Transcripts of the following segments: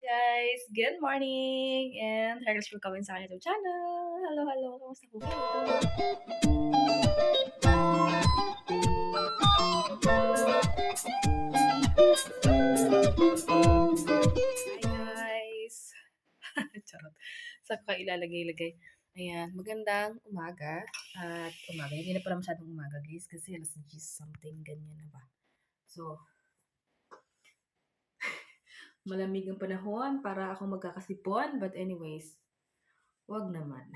guys! Good morning! And thanks for coming sa akin YouTube channel! Hello, hello! Kamusta po kayo? Hi guys! Charot. Saan ko kayo ilalagay-lagay? Ayan, magandang umaga. At umaga, hindi na pala masyadong umaga guys kasi alas 10 something, ganyan na ba. So, malamig ang panahon para ako magkakasipon. But anyways, wag naman.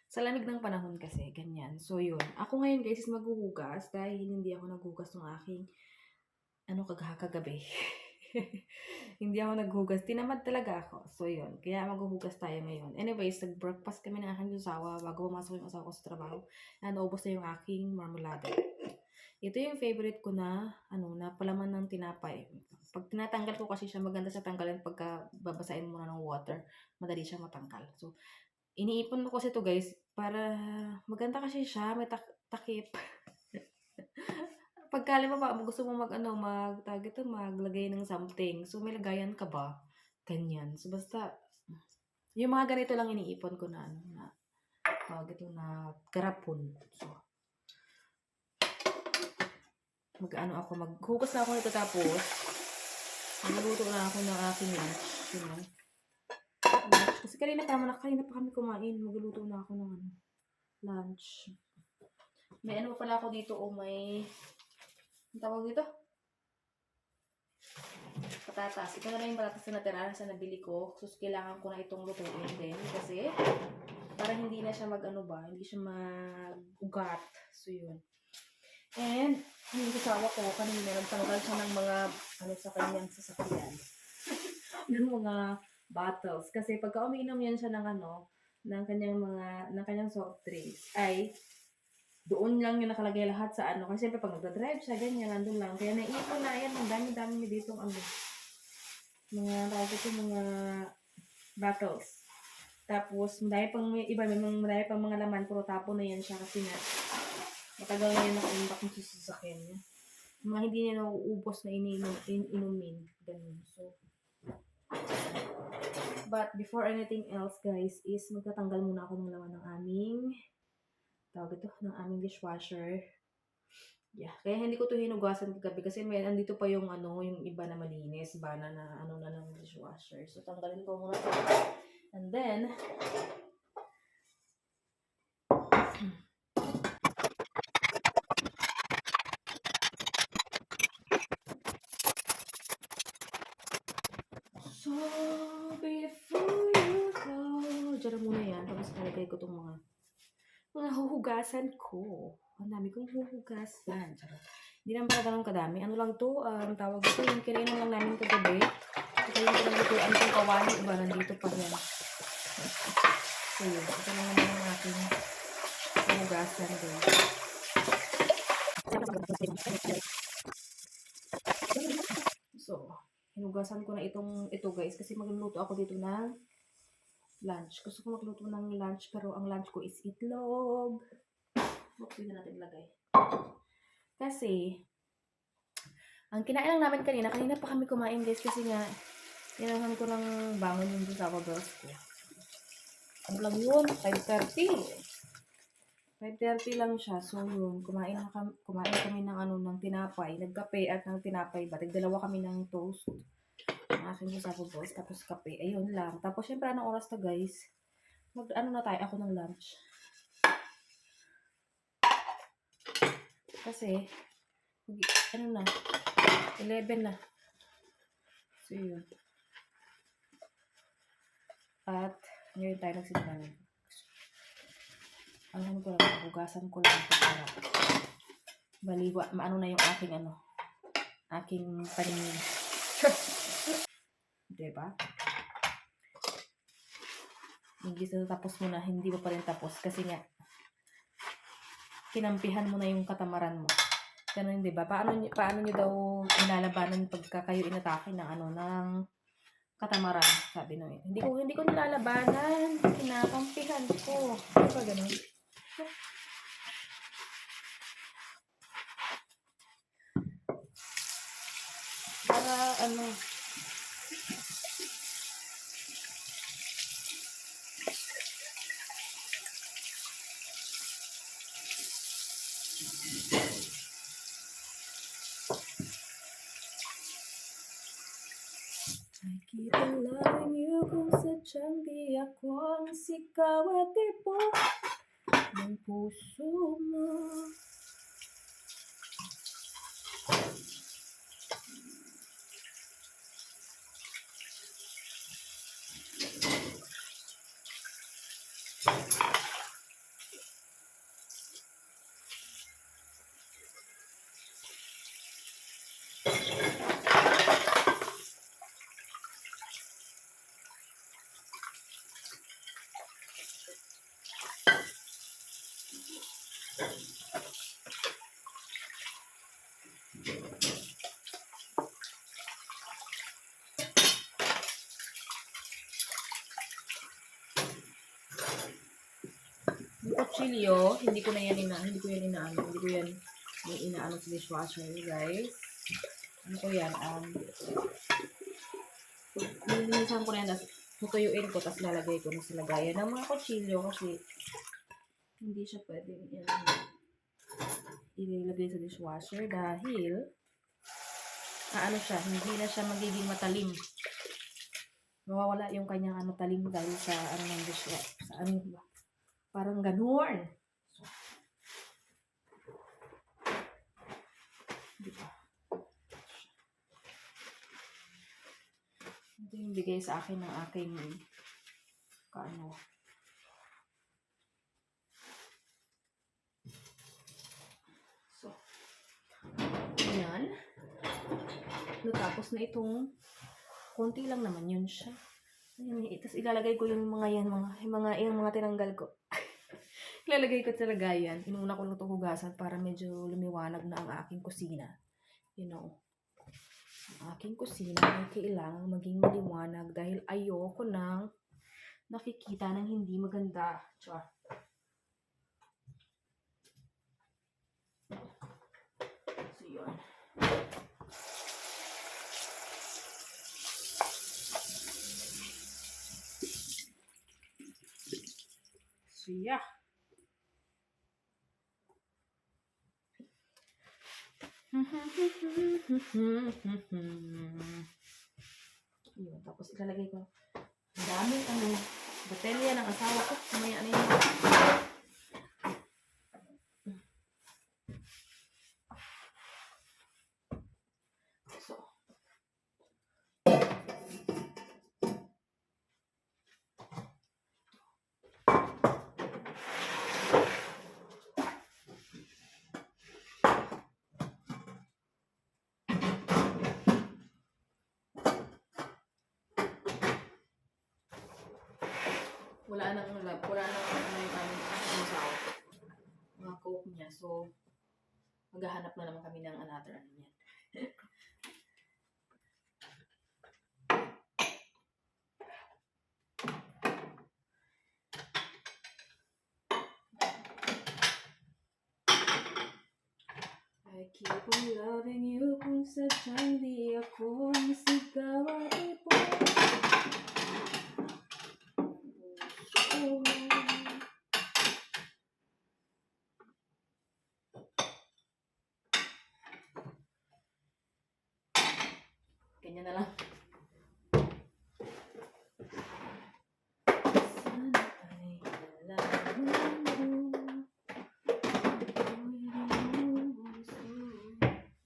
Sa lamig ng panahon kasi, ganyan. So, yun. Ako ngayon guys is maghuhugas dahil hindi ako naghugas ng aking kagabi. Hindi ako naghugas. Tinamad talaga ako. So, yun. Kaya maghuhugas tayo ngayon. Anyways, nag-breakfast kami ng aking asawa bago pumasok yung asawa ko sa trabaho. Naubos na yung aking marmalade. Ito yung favorite ko na, na palaman ng tinapay. Pag tinatanggal ko kasi siya, maganda sa tanggalan pagka babasain mo na ng water. Madali siya matanggal. So, iniipon ko kasi ito guys, para maganda kasi siya, may takip. Pagka gusto mo maglagay ng something. So, may lagayan ka ba? Ganyan. So, basta, yung mga ganito lang iniipon ko na, na garapon. So, maghugas na ako nito tapos, magluluto na ako ng aking lunch. Kasi kanina pa kami kumain. Magluluto na ako ng lunch. May pala ako dito may ang tawag dito? Patatas. Ito na lang yung patatas na natira sa nabili ko. So, kailangan ko na itong lutuin din. Kasi, para hindi na siya hindi siya mag-ugat. So, yun. And, yung kasawa ko, kanina, nagtanggal siya ng mga, sa kanyang sasakyan. ng mga bottles. Kasi, pagka umiinom yan siya ng kanyang soft drinks, ay, doon lang yung nakalagay lahat sa Kasi siyempre pag nagdadrive siya, ganyan, nandun lang. Kaya naipon na yan, ang dami-dami niya dito mga bottles. Tapos, marami pang mga laman, pero tapo na yan siya kasi matagal na yan nakaimbak ng sasakyan niya. Mga hindi niya nauubos na inumin. Ganun. So, but before anything else, guys, is magtatanggal muna ako ng laman ng aming dishwasher. Yeah. Kaya hindi ko to hinugasan kagabi kasi andito pa yung yung iba na malinis, bana na ng dishwasher. So, tanggalin ko muna to. And then, so, before you go, dyan muna yan. Tapos, nalagay ko itong mga huhugasan ko. Ang dami kong huhugasan. Hindi naman pala ganun kadami. Ano lang to, tawag ito, yung kinainan lang namin kagabi. Ito yung pinaglutuan kong kawali. Iba, nandito pa yan. So, yun. Ito lang naman ang aking huhugasan din. So, hinugasan ko na ito guys, kasi magluluto ako dito ng lunch. Gusto ko magluto ng lunch, pero ang lunch ko is itlog. Hindi na natin lagay. Kasi, ang kinain lang namin kanina pa kami kumain guys, kasi nga, inahan ko ng bangon yung Asawa girls ko. Ano lang yun? 5:30. 5:30 lang siya. So, yun. Kumain kami ng tinapay. Nagkape at ng tinapay ba? Dalawa kami ng toast. Ang aking Asawa girls. Tapos kape. Ayun lang. Tapos, syempre, anong oras to guys? Na tayo? Ako ng lunch. Kasi, 11 na. So, yun. At, ngayon tayo nagsimula. Alam ko lang, hugasan ko lang ito para baliwa, maano na yung aking paningin. Diba? Hindi sa tapos mo na, hindi mo pa rin tapos kasi nga, kinampihan mo na yung katamaran mo. Ganun, diba? Paano nyo daw nilalabanan pagka kayo inatake ng katamaran? Sabi nyo, hindi ko nilalabanan, kinakampihan ko. Diba ganun? Para I keep on loving you kung sadyang di ako ang sigaw at tibok ng puso mo. Yung kutsilyo, hindi ko yan inaano sa dishwasher, guys. Ano ko yan, nilinisan ko na yan, tapos tutuyuin ko, tapos lalagay ko na sa lagayan ng mga kutsilyo kasi hindi siya pwedeng ilagay sa dishwasher dahil hindi na siya magiging matalim. Mawawala yung kanyang talim dahil sa ng dishwasher. Parang ganun. Diba? Ito yung bigay sa akin ng aking So, yan. Natapos na itong konti lang naman yun siya. Tapos ilalagay ko yung mga tinanggal ko. Ilalagay ko sa lagayan. Inuna ko lang ito hugasan para medyo lumiwanag na ang aking kusina. You know, ang aking kusina ay kailangang maging maliwanag dahil ayoko nang nakikita ng hindi maganda. Char. So, yun. So, yeah. Yun, tapos ilalagay ko ang daming baterya ng asawa ko. Mamaya na yun. So, wala nang yung aming asawa ko. Mga coke niya. So, maghahanap na naman kami ng another niya. I keep on loving you kung sadyang di ako ang sigaw at ipon. Ganyan na lang. Sana ay alam mo.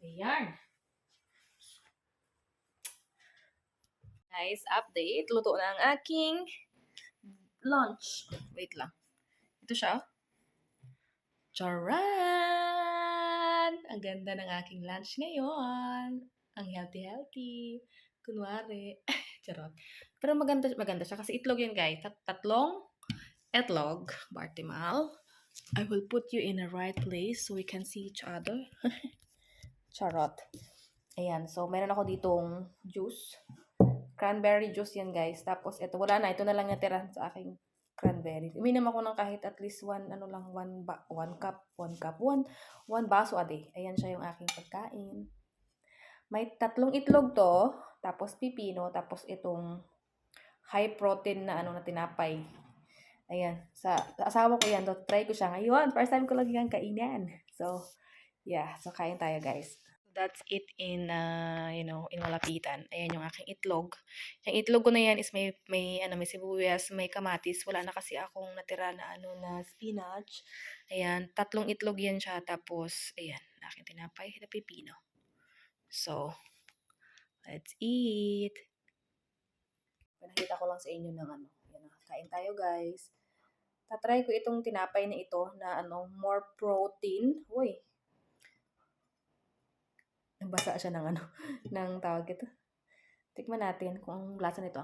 Ayan. Guys, update. Luto na ang aking lunch. Wait lang. Ito siya. Charan! Ang ganda ng aking lunch ngayon. Ang healthy. Kunwari. Charot. Pero maganda siya kasi itlog yun, guys. Tatlong itlog. Bartimal. I will put you in a right place so we can see each other. Charot. Ayan. So, meron ako ditong juice. Cranberry juice yan, guys. Tapos, ito. Wala na. Ito na lang natira sa aking cranberry. Uminom ako ng kahit at least one baso a day. Ayan siya yung aking pagkain. May 3 itlog to, tapos pipino, tapos itong high protein na na tinapay. Ayan, sa asawa ko yan, try ko siya ngayon. First time ko lang yan kainan. So, yeah, so kain tayo, guys. that's it in, in malapitan. Ayan yung aking itlog. Yung itlog ko na yan is may sibuyas, may kamatis. Wala na kasi akong natira na, na spinach. Ayan, 3 itlog yan siya. Tapos, ayan, aking tinapay na pipino. So, let's eat. Nakita ko lang sa inyo ng Yan, kain tayo guys. Tatry ko itong tinapay na ito na more protein. Uy. Nabasa siya ng ng tawag ito. Tikman natin kung ang lasa nito.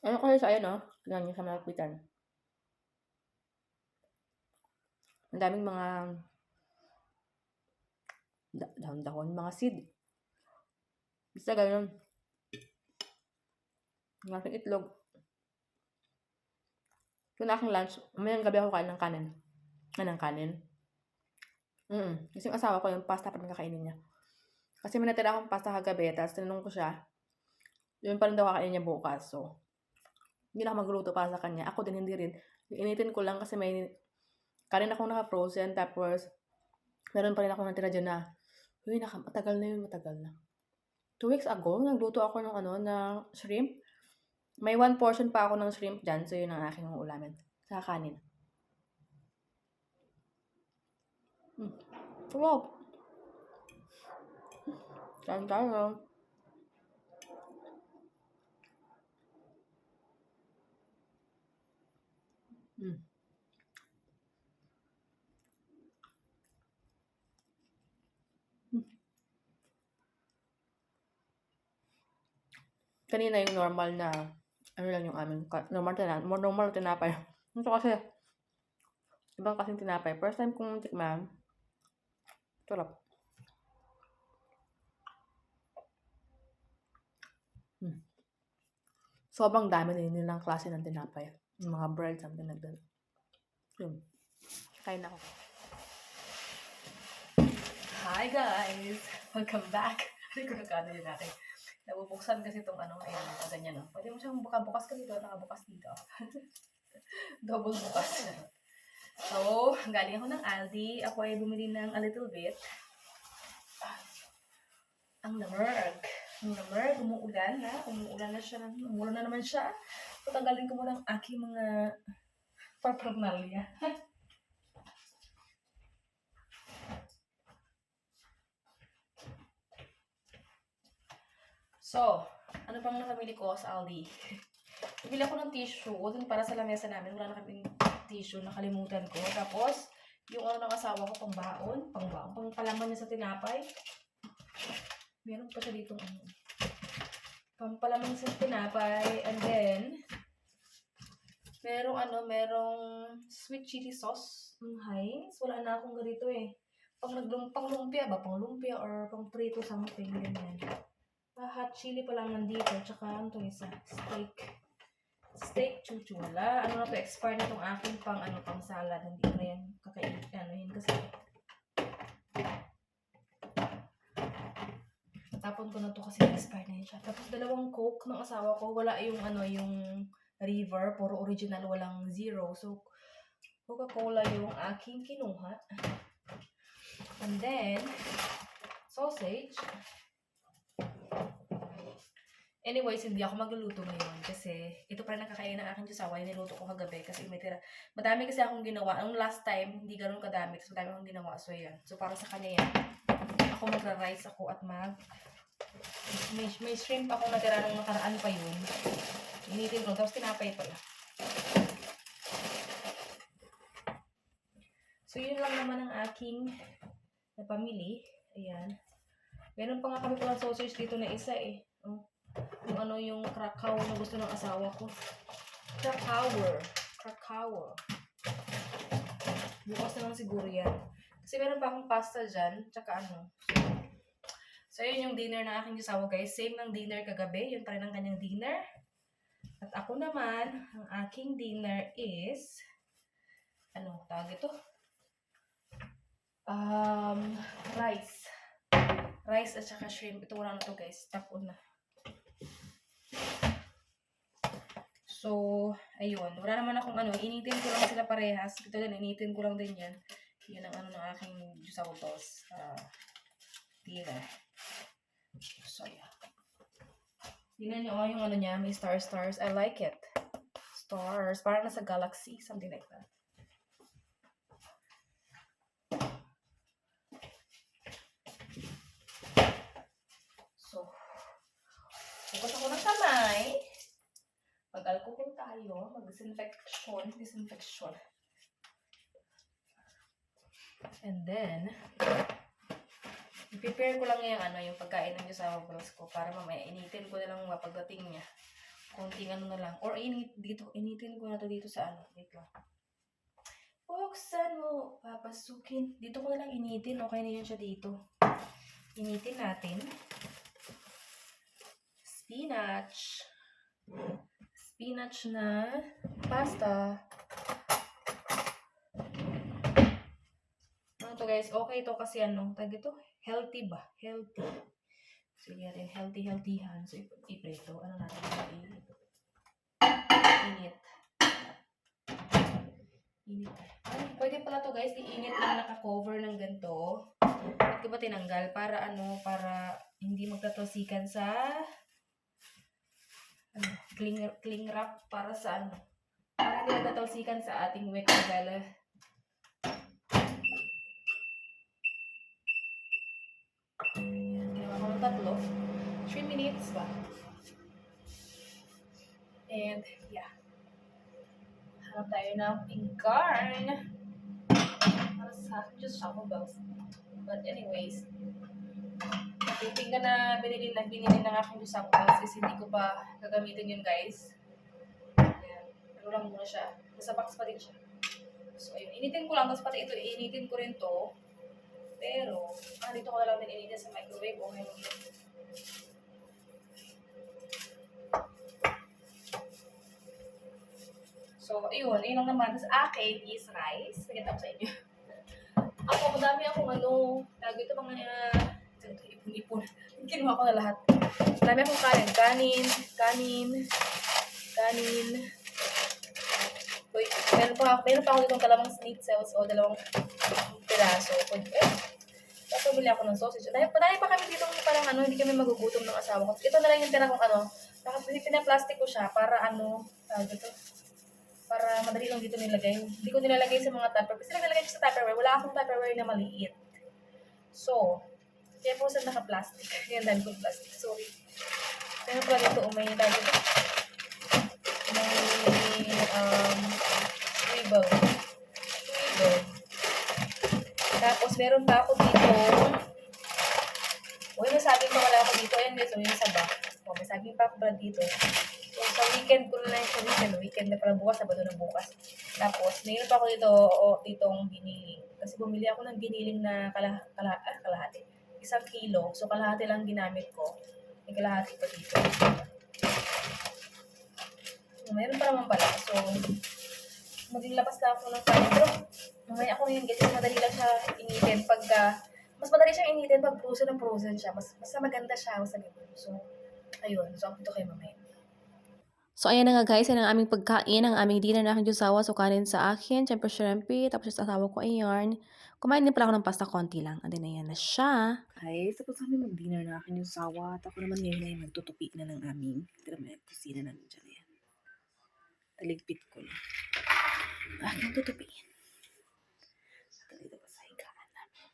Ano kaya sa ayan, tingnan niyo sa malapitan. Ang daming mga dahon-dahon, mga seed. Basta ganun. Ang aking itlog. Ito na aking lunch. Mamayang gabi ako kain ng kanin. Ng kanin. Kasi yung asawa ko, yung pasta pa rin kakainin niya. Kasi may natira akong pasta kagabi, tapos tinanong ko siya, yun pa rin daw kakainin niya bukas. So, hindi na ako magluto para sa kanya. Ako din hindi rin. Initin ko lang kasi may kanin akong naka-frozen, tapos meron pa rin akong natira dyan na, matagal na yun, matagal na. 2 weeks ago, nagluto ako ng na shrimp. May 1 portion pa ako ng shrimp dyan, so yun ang aking ulamin. Sa kanin. Wow! Kain tayo. Kanina yung normal na, lang yung amin, normal tinapay. Ito kasi, ibang kasing tinapay. First time kong tikman, sarap. Sobrang dami din nilang klase ng tinapay. Yung mga bread, something like that. Kain ako. Hi guys! Welcome back. Hindi ko nakano yun natin. Nabubuksan kasi itong ayan, ganyan, no? Pwede mo siyang bukas ka dito, nakabukas dito. Double bukas. So, galing ako ng Aldi. Ako ay bumili ng a little bit. Ang lamig. Umuulan na. Umuulan na naman siya. Patanggalin ko muna ang aking mga paraphernalia. So, ano pang nakabili ko sa Aldi? Bili ako ng tissue. Dun para sa lamesa namin. Wala na kaming tissue. Nakalimutan ko. Tapos, yung ng asawa ko, pang palaman niya sa tinapay. Meron pa siya dito pampalaman sa tinapay. And then, merong sweet chili sauce ng Heinz. Wala na akong ganito eh. Pang lumpia or pang prito something. Ganyan. Hot chili pa lang nandito. Tsaka isa? Steak chuchu. Wala. Na to? Expire na itong aking pang salad. Hindi ko na yan kakainin. Kasi tapon ko na to kasi expire na yun siya. Tapos 2 Coke ng asawa ko. Wala yung yung River. Puro original. Walang zero. So, Coca-Cola yung aking kinuha. And then, sausage. Anyways, hindi ako magluluto ngayon kasi ito pa rin nakakain ng aking asawa. Niluto ko kagabi kasi may tira. Madami kasi akong ginawa. Ang last time, hindi ganun kadami. Tapos madami akong ginawa. So, yan. So, para sa kanya yan. Ako magra-rice ako at may shrimp akong natira nung nakaraan pa yun. Initin ko. Tapos tinapay pala. So, yun lang naman ang aking napamili. Ayan. Meron pa nga kami palang sausage dito na isa eh. Yung Krakow na gusto ng asawa ko. Krakow. Bukas na lang siguro yan. Kasi meron pa akong pasta dyan. Tsaka So, yun yung dinner ng aking asawa guys. Same ng dinner kagabi. Yun pa rin ang kanyang dinner. At ako naman, ang aking dinner is tawag ito? Rice at saka shrimp. Ito wala na to guys. Tapon na. So, ayun. Wala naman akong initin ko lang sila parehas. Ito din, initin ko lang din yan. Yun ang ano ng aking juiceable balls. Tila. So, yeah. Tingnan nyo yung ano niya, may stars. I like it. Stars. Parang nasa galaxy. Something like that. So, hugas ako ng kamay. Mag-alcohol tayo. Disinfection. And then, i-prepare ko lang yung pagkain ng Juiceable Balls ko para mamaya initin ko na lang pagdating niya. Konting ano na lang. Or initin ko na to dito sa ano. Wait lang. Buksan mo. Papasukin. Dito ko na lang initin. Okay na yun siya dito. Initin natin. Spinach na pasta. Ano to guys? Okay to kasi tag ito? Healthy ba? Healthy. Sige natin, healthy-han. So, iprito. Ano natin? Init. Ay, pwede pala to guys, iinit lang naka-cover ng ganito. Ba't ko ba tinanggal? Para para hindi magtatalsikan sa cling wrap para sa para hindi magtatalsikan sa ating wick novella. Ginawa ko ng 3 minutes ba? And, yeah. Hanap tayo ng garn para sa Juiceable Balls. But anyways, tingnan na binili ng aking Juiceable Balls kasi hindi ko pa gagamitin yun guys. Ayan. Ano lang muna siya. Nasa box pa din siya. So, ayun. Initin ko lang. Tapos pati ito, initin ko rin to. Pero, dito ko na lang din initin sa microwave. Okay lang yun. So, ayun. Ayun lang naman. Sa akin is rice. Nagkita ko sa inyo. Madami akong ito mga ipon-ipon. Kinuha ko na lahat. Madami akong kanin. Uy, meron pa ako ditong dalawang schnitzels o dalawang piraso. Tapos bumili ako ng sausage. Dahil pa kami dito parang hindi kami magugutom ng asawa ko. Ito na lang yung tinakong pinaplastic ko siya para para madali lang dito nilagay. Hindi ko nilalagay sa mga Tupperware. Kasi nilalagay ko sa Tupperware. Wala akong Tupperware na maliit. So, kaya po sa naka-plastic. Yan, dahil ko plastic. Sorry. Kaya pala dito, may tayo dito. May swivel. Tapos, meron pa ako dito. May saging pa wala ako dito. Ayan guys, yung saba. May saging pa ako pala dito. So, sa weekend ko na lang siya weekend na pala bukas, Sabado na bukas. Tapos, mayroon pa ako ditong giniling. Kasi bumili ako ng giniling na kalahati. 1 kilo. So, kalahati lang ginamit ko. May kalahati pa dito. So, mayroon pa naman pala. So, maglilabas na ako ng kanin. Pero, mamaya ako ngayon kasi madali lang siya initin mas madali siyang initin pag frozen siya. Mas maganda siya. Mas ganun. So, ayun. So, update ko kayo mamaya. So, ayan na nga guys, yan ang aming pagkain, ang aming dinner na aking jusawa. So, kanin sa akin, syempre shrimpi, tapos sa asawa ko ay yarn. Kumain din pala ako ng pasta, konti lang. And then, ayan na siya. Ay, tapos kami mag-dinner na aking jusawa. At ako naman ngayon ay magtutupi na ng aming kusina namin dyan. Ayan. Taligpit ko na. Aking tutupiin. Dito pa sa higaan namin.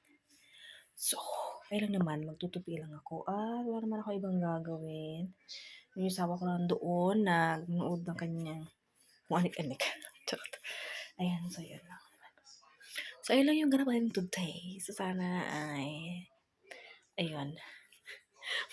So, ay lang naman, magtutupi lang ako. Wala naman ako ibang gagawin. Yung asawa ko lang doon, nagnood ng kanyang anik-anik. Ayan, so yun lang. So, ayun lang yung ganap natin today. So, sana ay, ayun.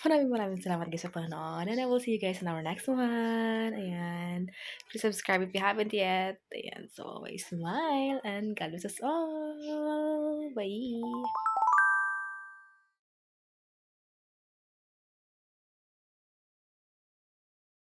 Maraming salamat guys sa panonood. And I will see you guys in our next one. Ayan. Please subscribe if you haven't yet. Ayan, so always smile and God bless us all. Bye!